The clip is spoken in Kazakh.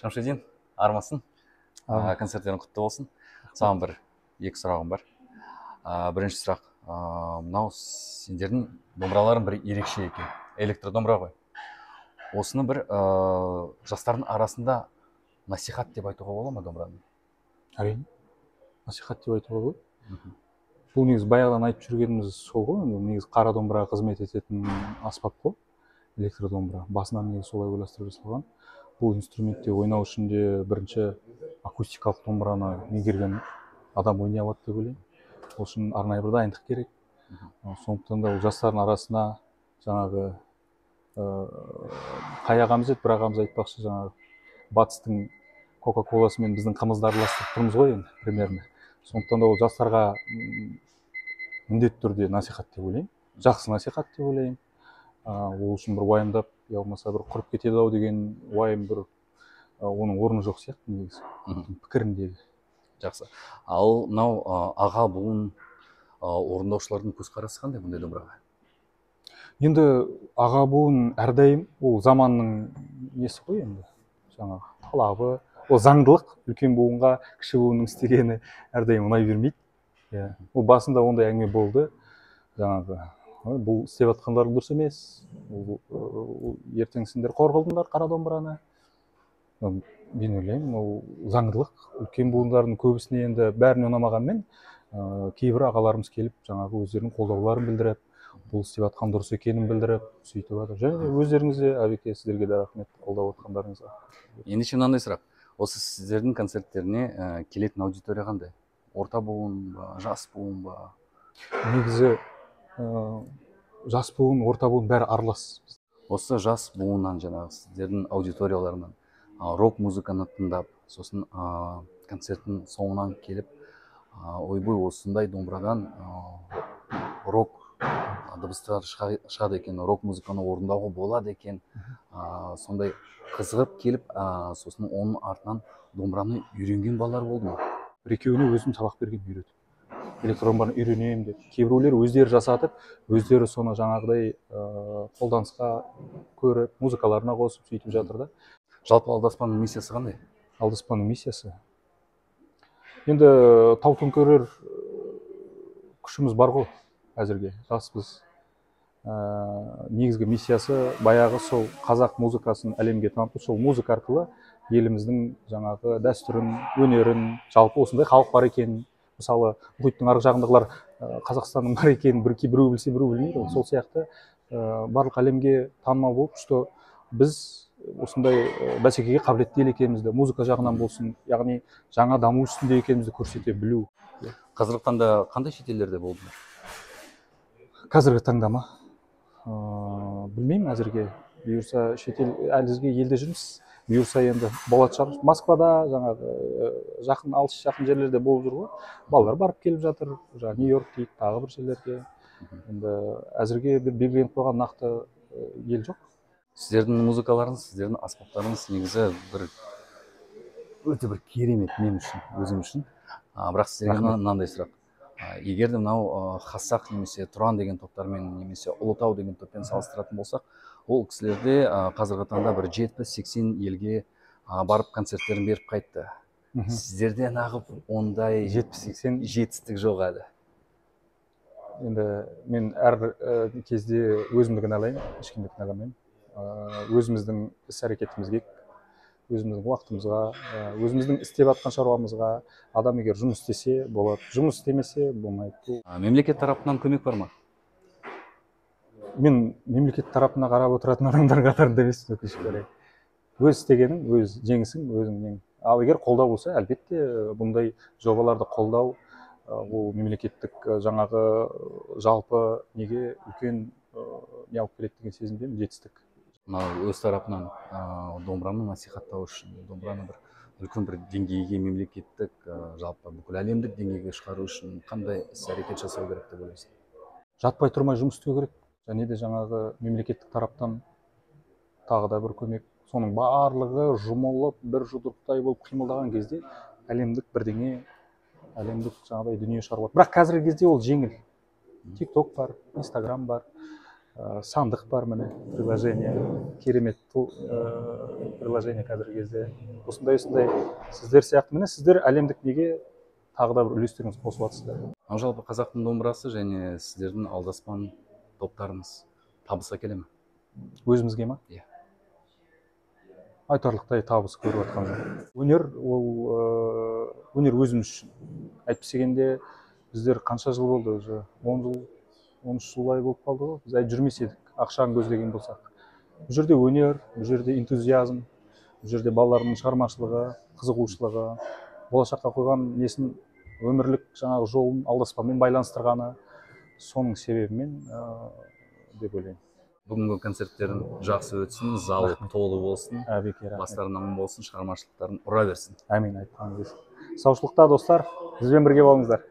Шамшидин, армысың? Концерттерің құтты болсын. Саған бір екі сұрағым бар. Бірінші сұрақ, мынау сендердің домбыраларың бір ерекше екен, электродомбыра ғой. Осыны бір жастардың арасында насихат деп айтуға бола ма домбыраны? Әрине, насихат деп айтуға болады. Бұл негізі баяғыдан айтып жүргеніміз сол ғой. Енді негізі қара домбыраға қызмет ететін аспап қой электродомбыра. Басынан негізі солай ойластырып жасалған. Бұл инструментте ойнау үшін де бірінші акустикалық домбыраны меңгерген адам ойнай алады деп ойлаймын. Ол үшін арнайы бір дайындық керек. Сондықтан да ол жастардың арасына жаңағы қай ағамыз еді, бір ағамыз айтпақшы, жаңағы батыстың кока коласымен біздің қымызды араластырып тұрмыз ғой енді примерно. Сондықтан да ол жастарға міндетті түрде насихат деп ойлаймын, жақсы насихат деп ойлаймын. Ол үшін бір уайымдап, я болмаса бір құрып кетеді ау деген уайым бір оның орны жоқ сияқты негізі пікірімдегі. Жақсы. Ал мынау аға буын орындаушылардың көзқарасы қандай бұндай домбыраға? Енді аға буын әрдайым ол заманның несі ғой енді, жаңағы талабы, ол заңдылық. Үлкен буынға кіші буынның істегені әрдайым ұнай бермейді. Иә, ол басында ондай әңгіме болды, жаңағы бұл істеп жатқандарың дұрыс емес, ол ертең сендер қор қылдыңдар қара домбыраны. Мен ойлаймын, ол заңдылық. Үлкен буындардың көбісіне енді бәріне ұнамағанмен, кейбір ағаларымыз келіп жаңағы өздерінің қолдауларын білдіріп, бұл істеп жатқан дұрыс екенін білдіріп сөйтіп жатыр. Және де өздеріңіз де, Әбеке, сіздерге де рахмет қолдап отқандарыңызға. Ендеше мынандай сұрақ: осы сіздердің концерттеріне келетін аудитория қандай? Орта буын ба, жас буын ба? Негізі жас буын, орта буын, бәрі аралас. Осы жас буыннан, жаңағы сіздердің аудиторияларынан рок музыканы тыңдап, сосын концерттің соңынан келіп, ойбой, осындай домбырадан рок дыбыстар шығады екен, рок музыканы орындауға болады екен, сондай қызығып келіп, сосын оның артынан домбыраны үйренген балалар болды ма? Бір екеуіне өзім сабақ берген, үйретіп, электродомбыраны үйренемін деп. Кейбіреулер өздері жасатып, өздері соны жаңағыдай қолданысқа көріп, музыкаларына қосып сөйтіп жатыр да. Жалпы Алдаспанның миссиясы қандай? Алдаспанның миссиясы енді тау төңкерер күшіміз бар ғой, әзірге жаспыз. Негізгі миссиясы баяғы сол қазақ музыкасын әлемге таныту, сол музыка арқылы еліміздің жаңағы дәстүрін, өнерін, жалпы осындай халық бар екенін. Мысалы, мұхиттың арғы жағындағылар Қазақстанның бар екенін бір біреу білсе, біреу білмейді ғой. Сол сияқты барлық әлемге танымал болып, что біз осындай бәсекеге қабілетті ел екенімізді, музыка жағынан болсын, яғни жаңа даму үстінде екенімізді көрсете білу. Қазіргі таңда қандай шетелдерде болдыңдар? Қазіргі таңда ма? Білмеймін әзірге. Бұйырса, шетел әзірге елде жүрміз. Бұйырса, енді болатын шығар. Москвада, жаңағы жақын, алыс жақын жерлерде болып жүр ғой. Балалар барып келіп жатыр, жаңағы Нью Йорк дейді, тағы бір жерлерге. Енді әзірге бір белгіленіп қойған нақты ел жоқ. Сіздердің музыкаларыңыз, сіздердің аспаптарыңыз негізі бір өте бір керемет мен үшін, өзім үшін. Бірақ сіздерге мынандай сұрақ: егер де мынау Хасақ немесе Тұран деген топтармен немесе Ұлытау деген топпен салыстыратын болсақ, ол кісілерде қазіргі таңда бір 70-80 елге барып, концерттерін беріп қайтты. Сіздерде нағып ондай 70-80 жетістік жоқ әлі. Енді мен әр кезде өзімді кінәлаймын, ешкімді кінәламаймын. Өзіміздің іс әрекетімізге, өзіміздің уақытымызға, өзіміздің істеп жатқан шаруамызға. Адам егер жұмыс істесе болады, жұмыс істемесе болмайды. Мемлекет тарапынан көмек бар ма? Мен мемлекет тарапына қарап отыратын адамдар қатарында емеспін, өкінішке орай. Өз істегенің, өз жеңісің, өзің нең. Ал егер қолдау болса, әлбетте, бұндай жобаларды қолдау ол мемлекеттік жаңағы жалпы неге үлкен не алып келеді деген сезімдемін, жетістік. Мынау өз тарапынан домбыраны насихаттау үшін, домбыраны бір үлкен бір деңгейге, мемлекеттік, жалпы бүкіл әлемдік деңгейге шығару үшін қандай іс әрекет жасау керек деп ойлайсың? Жатпай тұрмай жұмыс істеу керек. Және де жаңағы мемлекеттік тараптан тағы да бір көмек. Соның барлығы жұмылып, бір жұдырықтай болып қимылдаған кезде әлемдік бірдеңе, әлемдік жаңағыдай дүние шығарып. Бірақ қазіргі кезде ол жеңіл. Тик ток бар, Инстаграм бар. Сандық бар, міне, приложение, керемет приложение қазіргі кезде. Осындай осындай сіздер сияқты, міне, сіздер әлемдік неге тағы да бір үлестеріңізді қосып жатсыздар. Ал жалпы қазақтың домбырасы және сіздердің Алдаспан топтарыңыз табыс әкеле ме? Өзімізге ма? Иә. Айтарлықтай табыс көріп жатқан жоқ. Өнер ол өнер өзіміз үшін. Әйтпесе біздер қанша жыл болды уже, 10 жыл, 13 жылдай болып қалды ғой. Біз жүрмес едік, ақшаны көздеген болсақ. Бұл жерде өнер, бұл жерде энтузиазм, бұл жерде балалардың шығармашылығы, қызығушылығы, болашаққа қойған несін, өмірлік жаңағы жолын алдаспанмен байланыстырғаны, соның себебімен деп ойлаймын. Бүгінгі концерттерің жақсы өтсін, зал толы болсын, Әбеке, рахмет. Бастарың аман болсын, шығармашылықтарың ұра берсін. Әмин, айтқаныңыз келсін. Саушылықта, достар, бізбен бірге болыңыздар.